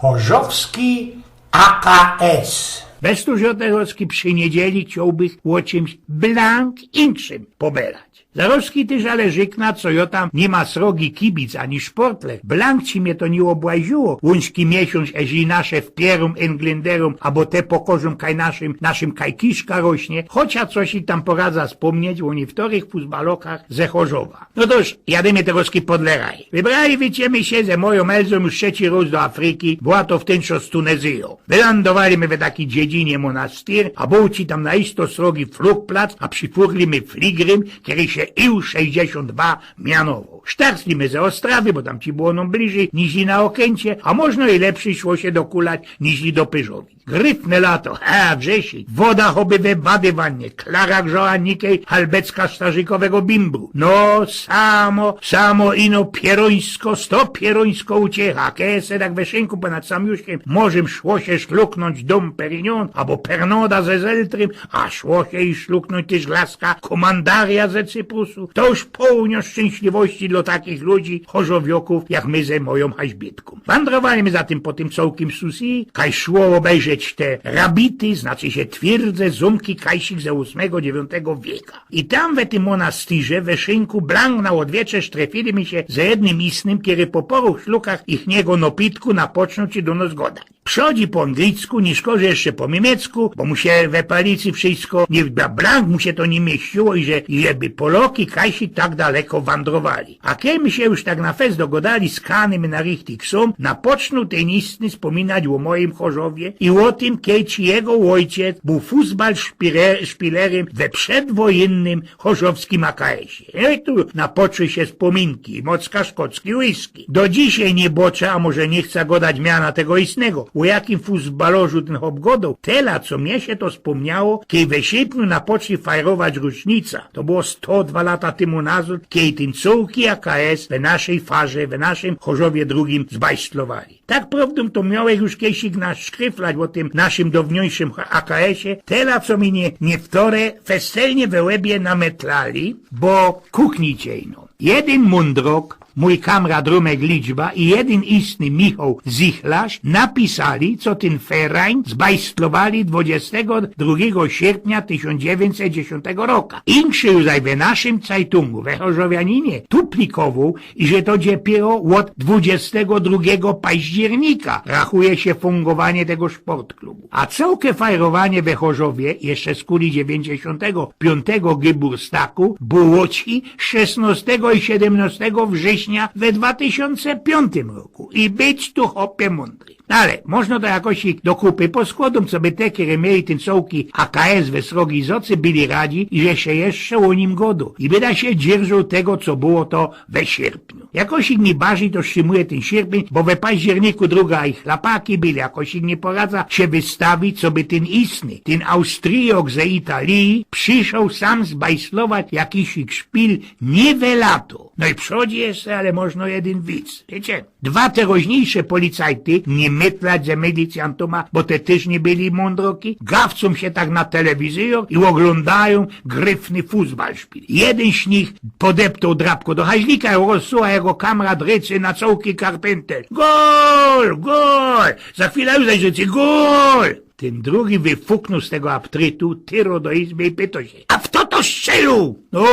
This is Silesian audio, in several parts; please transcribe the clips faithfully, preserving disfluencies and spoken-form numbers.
Chorzowski A K S. Bez to, że Chorzowski przy niedzieli chciałbych o czymś blank inkszym pobelać. Zarowski tyż ale rzykna, co jo tam ni ma srogi kibic ani szportler. Blank ci mie to nie obłaziło, łuński miesiąc, eżi nasze wpierą Englynderą, abo te pokorzą kaj naszym, naszym kaj kiszka rośnie, chociaż coś ich tam poradza spomnieć o niewtorych fuzbalokach ze Chorzowa. No toż, jadymy Chorzowski pod leraj. Wybrali wicie my sie ze moją Elzą już trzeci rōz do Afryki, była to w tynszo z Tunezyją. Wylandowali my w takiej dziedzinie monastyr, a było ci tam na isto srogi flugplac, a przifurli my fligrym, kery sie ił sześćdziesiąt dwa mianował. Sztarcli my ze Ostrawy, bo tam ci było nōm bliżyj, niźli na Okęcie, a możno i lepszy szło sie dokulać, niźli do Pyrzowic. Gryfne lato, he, wrzesień, woda choby we badywannie, klara grzała nikej halbecka starzykowego bimbru. No, samo, samo ino pierōńsko, sto pierōńsko uciecha, ke se tak we szynku ponad Samiuszkiem, możym szło sie szluknōńć Dom Perignon, abo Pernoda ze Zeltrym, a szło sie i szluknōńć tyż glaska Komandaria ze Cyprusu. To już połnia szczęśliwości dla takich ludzi, chorzowiokōw, jak my ze mojōm haźbietką. Wandrowali my za tym po tym cołkim Susi, kaj szło obejrzeć te rabity, znaczy sie twierdze, zōmki kajsik ze ósmego, dziewiątego wieka. I tam we tym monastyrze, we szynku, blank na odwiecze, sztrefili my sie ze jednym istnym, kery po poru szlukach ichniego nopitku napoczōn ci do nos godać. Przodzi po anglicku, niszkorzi jeszcze po miymiecku, bo mu sie we palicy wszystko, nie, bla-, blank mu sie to nie mieściło i że, i żeby Poloki kajsik tak daleko wandrowali. A kej my sie już tak na fest dogodali, skany my na richtig sōm, napoczōn tyn istny spominać o mojim Chorzowie i o tym, kej ci jego ojciec bōł fuzbal szpire-, szpilerym we przedwojennym chorzowskim A K S-ie. No i tu napoczły sie spominki, mocka szkocki whisky. Do dzisiej nie boczã, a może nie chcã godać miana tego istnego, o jakim fuzbalorzu tyn chop godoł. Tela, co mie sie to spōmniało, kej we sierpniu napoczli fajrować rocznica. To było sto dwa lata tymu nazod, kej tyn cołki A K S we naszej farze, we naszym Chorzowie drugim zbajsztlowali. Tak prowdōm to miołech już kejsik naszkryflać o tym naszym downiyjszym A K S-ie, tela co mi nie, niewtore festelnie we łebie nametlali, bo kuknijcie ino. Jedyn mōndrok, mōj kamrat Rōmek Liczba i jedyn istny Michoł Zichlarz napisali, co tyn ferajn zbajsztlowali dwudziestego drugiego sierpnia tysiōnc dziewiyńćset dziesiōntego roka. Inszy już zaś we naszym cajtungu, we Chorzowianinie, tuplikowoł, i że to dopiyro ôd dwudziestego drugiego października rachuje sie fungowanie tego sportklubu. A cołke fajrowanie we Chorzowie, jeszcze skuli dziewiyńćdziesiōntego piōntego geburstaku, było ci szesnostego i siedymnostego września we dwa tysiōnce piōntym roku. I być tu, chopie, mōndry. Ale możno to jakoś i do kupy poskłodōm, coby te, kere mieli tyn cołki A K S we srogi zocy, byli radzi i że sie jeszcze ô nim godo. I byda sie dzierżoł tego, co było to we sierpniu. Jakoś ich mi bardzij to strzimuje tyn sierpniu, bo we październiku druga i chlapaki byli, jakoś ich nie poradza sie wystawić, coby tyn istny, tyn Austrijok ze Italii przyszoł sam zbajslować jakiś ich szpil nie we lato. No i przodzi jeszcze, ale możno jedyn wic. Wiycie? Dwa teroźniyjsze policajty nie mytlać ze milicjantōma, bo te tyż nie byli mōndroki, gawcōm sie tak na telewizyjōr i ôglōndajōm gryfny fuzbalszpil. Jedyn z nich podeptoł drapko do haźnika i rozsuwa jego kamrat rycy na cołki karpyntel: „Gol! Gol!” Za chwila już zaś rycy: „Gol!” Tyn drugi wyfuknōł z tego aptrytu, tyro do izby i pyto sie: „A fto to strzelił?” „No,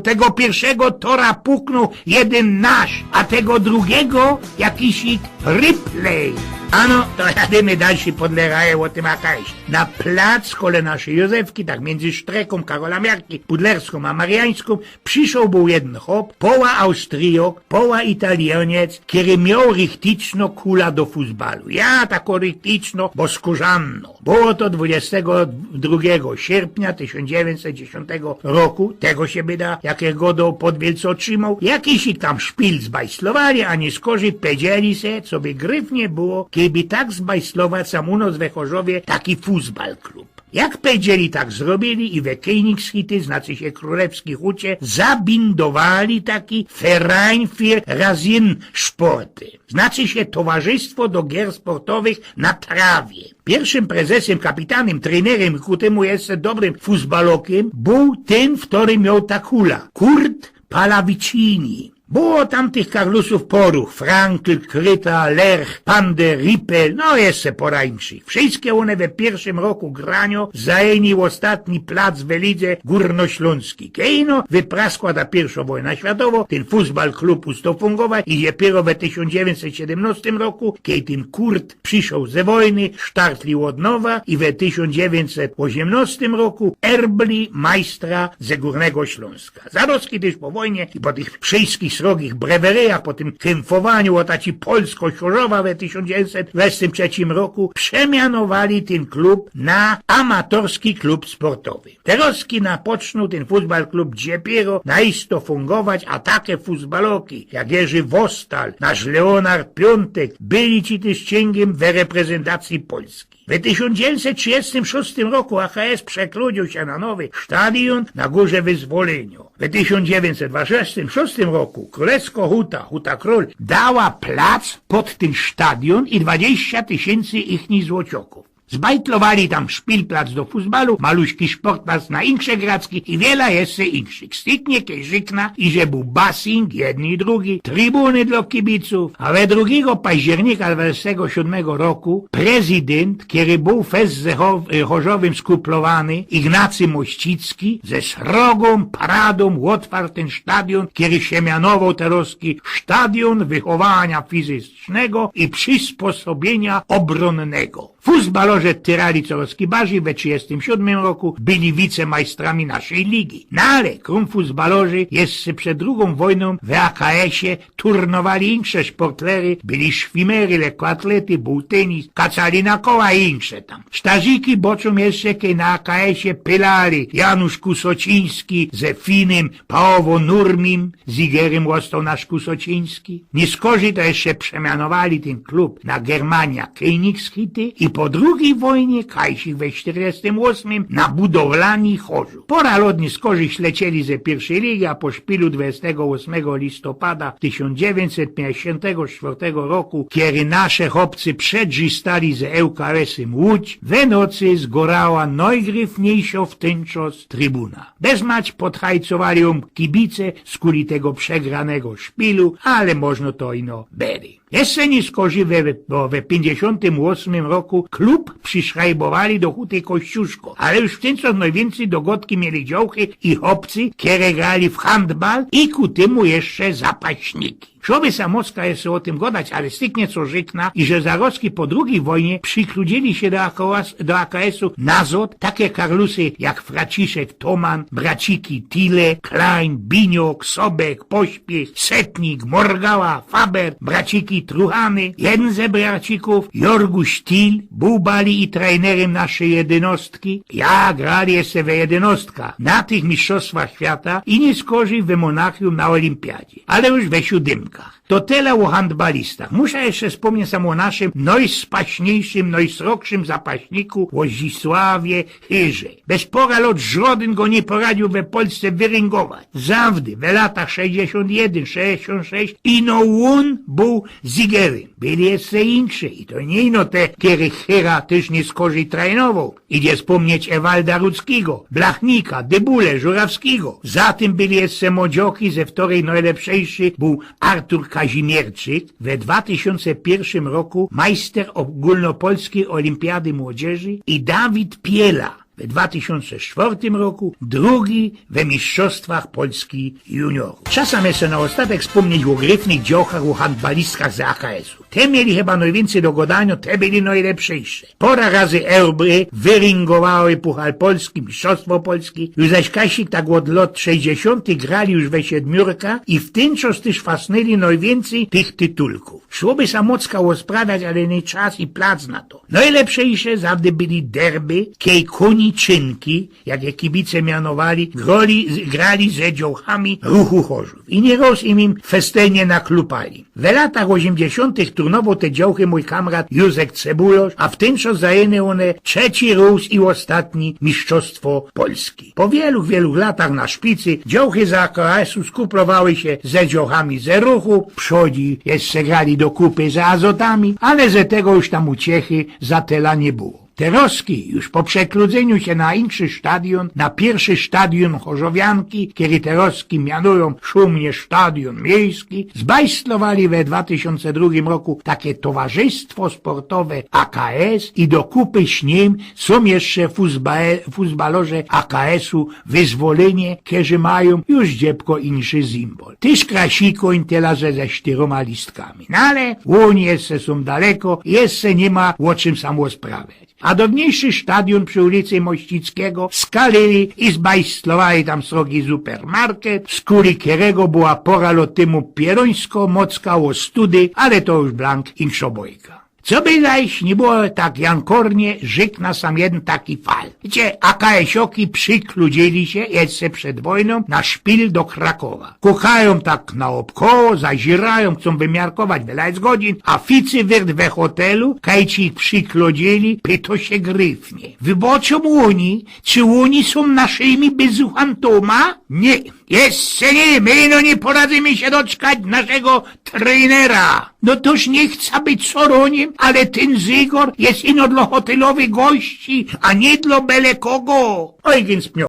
tego piyrszego tora puknōł jedyn nasz, a tego drugigo jakiś ich Ripley.” Ano, to jadymy dalszy pod leraje ô tym A K S-ie. Na plac kole naszyj Józefki, tak miyndzy Sztrekōm, Karola Miarki, Pudlerskōm a Mariańskōm, przyszoł bōł jedyn chop, poła Austrijok, poła Italiyniec, kery mioł richticzno kula do fuzbalu. Ja, tako richticzno, bo skōrzanno. Było to dwudziestego drugigo sierpnia tysiōnc dziewiyńćset dziesiōntego roku, tego sie byda, jak ich godo, pod wielce ôtrzimoł. Jakiś ich tam szpil zbajslowali, a niyskorzij pedzieli se, co by gryfnie było, kej by tak zbajslować sam u nos we Chorzowie taki fuzbal klub. Jak pedzieli, tak zrobiyli i we Königshütte, znaczy sie Królewskij Hucie, zabindowali taki Verein für Rasensporty. Znaczy sie Towarzystwo do Gier Sportowych na Trawie. Piyrszym prezesym, kapitanym, trenerym i ku tymu jeszcze dobrym fuzbalokym bōł tyn, ftory mioł ta kula. Kurt Pallavicini. Było tam tych karlusōw poruch: Frankl, Kryta, Lerch, Pander, Rippel, no jeszcze pora inkszych. Wszyjske ône we piyrszym roku graniŏ zajyni ôstatni plac we lidze gōrnoślōnskij. Kej ino wypraskła ta piyrszŏ wojna światowŏ, tyn fusbal klub ustŏł fōngować i dopiyro we tysiōnc dziewiyńćset siedymnŏstym roku, kej tyn Kurt przyszoł ze wojny, sztartli ôd nowa i we tysiōnc dziewiyńćset ôziymnŏstym roku erbli majstra ze Gōrnego Ślōnska. Zarŏzki tyż po wojnie i po tych wszyjskich srogich breweryjach, po tym triumfowaniu ô taci Polsko-Siorzowa we tysiōnc dziewiyńćset dwadzieścia trzecym roku, przemianowali tyn klub na amatorski klub sportowy. Terŏzki napocznōł tyn fusbal klub dopiyro na isto fōngować, a take fusbaloki jak Jerzi Wostal, nasz Leonard Piōntek, byli ci tyż ciyngiym we reprezyntacji Polski. We tysiōnc dziewiyńćset trzidziestym szōstym roku A H S przekludziōł sie na nowy sztadiōn na Gōrze Wyzwolyniŏ. We tysiōnc dziewiyńćset dwadzieścia szōstym roku Krōlewskŏ Huta, Huta Krōl, dała plac pod tyn sztadiōn i dwadzieścia tysiyncy ichnij złociŏkōw. Zbajtlowali tam szpilplac do fusbalu, maluśki szportplac na insze gracki i wiela jeszcze inkszych. Styknie kej rzykna, iże bōł basing jedny i drugi, tribuny dlŏ kibicōw, a we drugigo października dwadzieścia siōdmego roku prezydynt, kery bōł fest ze Cho-, Chorzowym skuplowany, Ignacy Mościcki, ze srogōm paradōm ôtwarł tyn sztadiōn, kery sie mianowoł terŏzki Sztadiōn Wychowania Fizycznego i Przysposobiynia Obrōnnego. Fusbalŏrze tyrali corŏzki bardzij, we trzidziestym siōdmym roku byli wicemajstrami naszyj ligi. No ale krōm fusbalŏrzy jeszcze przed drugōm wojnōm w A K S-ie turnowali insze szportlery, byli szwimery, lekkoatlety, bōł tenis, kacali na koła i insze tam. Sztarziki boczōm jeszcze kej na A K S-ie pylali Janusz Kusociński ze Finym, Pałowo Nurmim, Zigerym ôstōł nasz Kusociński. Niyskorzij to jeszcze przemianowali tyn klub na Germania Königshütte i po drugij wojnie, kajsik we sztyrdziestym ôsmym, na Budowlani Chorzōw. Pora lŏt niyskorzij ślecieli ze piyrszij ligi, a po szpilu dwadzieścia ôsmego listopada tysiōnc dziewiyńćset piyńćdziesiōntego sztwŏrtego roku, kery nasze chopcy przedrzistali ze ŏ K S-ym Łōdź, we nocy zgorała nojgryfniyjszŏ w tyn czas tribuna. Bezmać podhajcowali jōm kibice skuli tego przegranego szpilu, ale możno to ino bere. Jeszcze niyskorzij we, bo we piyńćdziesiōntym ôsmym roku klub przyszrajbowali do Huty Kościuszko, ale już w tyn czas nojwiyncyj do gŏdki mieli dziołchy i chopcy, kere grali w handbal i ku tymu jeszcze zapaśniki. Szło by sa mocka jeszcze ô tym gŏdać, ale styknie co rzykna, iże zarŏzki po drugij wojnie przikludziyli sie do A K S, do A K S-u nazŏd take karlusy jak Fraciszek, Toman, braciki Tile, Klein, Biniok, Sobek, Pośpiech, Setnik, Morgała, Faber, braciki Truchany. Jedyn ze bracikōw, Jorguś Til, bōł bali i trejnerym naszyj jedynŏstki. Ja, grali jeszcze we jedynŏstkach na tych mistrzostwach świata i niyskorzij we Monachium na ôlympiadzie, ale już we siōdymkach. To tela ô handbalistach. Musza jeszcze spōmnieć sam ô naszym nojspaśniyjszym, nojsrogszym zapaśniku, ô Zdzisławie Hyrze. Bez pora lŏt żŏdyn go niy poradziōł we Polsce wyryngować. Zawdy, we latach sześćdziesiōnt jedyn, sześćdziesiōnt sześć, ino ôn bōł zigerym. Byli jeszcze inkszi i to niy ino te, kerych Hyra tyż niyskorzij trejnowoł. Idzie spōmnieć Ewalda Rudzkigo, Blachnika, Dybule, Żurawskigo. Za tym byli jeszcze młodzioki, ze wtorych nojlepszejszy bōł Artur Kazimierczyk, we dwa tysiōnce piyrszym roku majster ôgōlnopolskij ôlympiady młodzieży, i Dawid Piela, we dwa tysiōnce sztwŏrtym roku drugi we mistrzostwach Polski juniorōw. Czasym jeszcze na ôstatek spōmnieć ô gryfnych dziołchach, ô handbalistkach z A K S-u. Te mieli chyba nojwiyncyj do gŏdaniŏ, te byli nojlepszejsze. Pora razy Erbry wyryngowały Puchar Polski, Mistrzostwo Polski. Już zaś kajsik tak ôd lŏt sześćdziesiōntych grali już we siedmiōrka i w tyn czas tyż fasnyli nojwiyncyj tych tytulkōw. Szło by sa mocka ôsprawiać, ale niy czas i plac na to. Nojlepszejsze zawdy byli derby, kej Kōniczynki, jak je kibice mianowali, grali, grali ze dziołchami Ruchu Chorzōw. I niy roz im, im festelnie naklupali. We latach ôziymdziesiōntych turnowoł te dziołchy mōj kamrat Józek Cebulŏrz, a w tyn czas zajyny ône trzeci rŏz i ôstatni mistrzostwo Polski. Po wielu, wielu latach na szpicy dziołchy z A K S-u skuplowały sie ze dziołchami ze Ruchu, przodzi jeszcze grali do kupy z Azotami, ale ze tego już tam uciechy za tela niy było. Terŏzki, już po przekludzyniu sie na inszy stadiōn, na piyrszy stadiōn Chorzowianki, kery terŏzki mianujōm szumnie stadiōn miejski, zbajstlowali we dwa tysiōnce drugim roku take towarzystwo sportowe A K S i do kupy z nim sōm jeszcze fuzba-, fuzbalŏrze A K S-u Wyzwolynie, kerzy majōm już dziebko inszy symbol. Tyż krasikōń, tela że ze sztyrōma listkami. No ale ôni jeszcze sōm daleko, jeszcze niy ma ô czym sam rozprawiać. A dŏwniejszy stadiōn przi ulicy Mościckigo skalili i zbajstlowali tam srogi supermarket, skuli kerego była pŏra lŏt tymu pierōńsko mocka ô study, ale to już blank inkszŏ bojka. Co by zaś niy było tak jankornie, rzykna sam jedyn taki fal. Wiycie, A K S-ioki przikludzili sie jeszcze przed wojnōm na szpil do Krakowa. Kukajōm tak naôbkoło, zazirajōm, chcōm wymiarkować, wylać z godzin, a Ficy wirt we hotelu, kaj ci ich przikludzili, pytŏ sie gryfnie: „Wybaczōm, ôni, czy ôni sōm naszymi bezuchantōma?” „Niy, jeszcze niy, my ino niy poradzymy sie doczkać naszego trenera.” „No toż niy chca być soronim, ale tyn zygor je ino dlŏ hotelowych gości, a niy dlŏ bele kogo.” Ojgyn spnioł.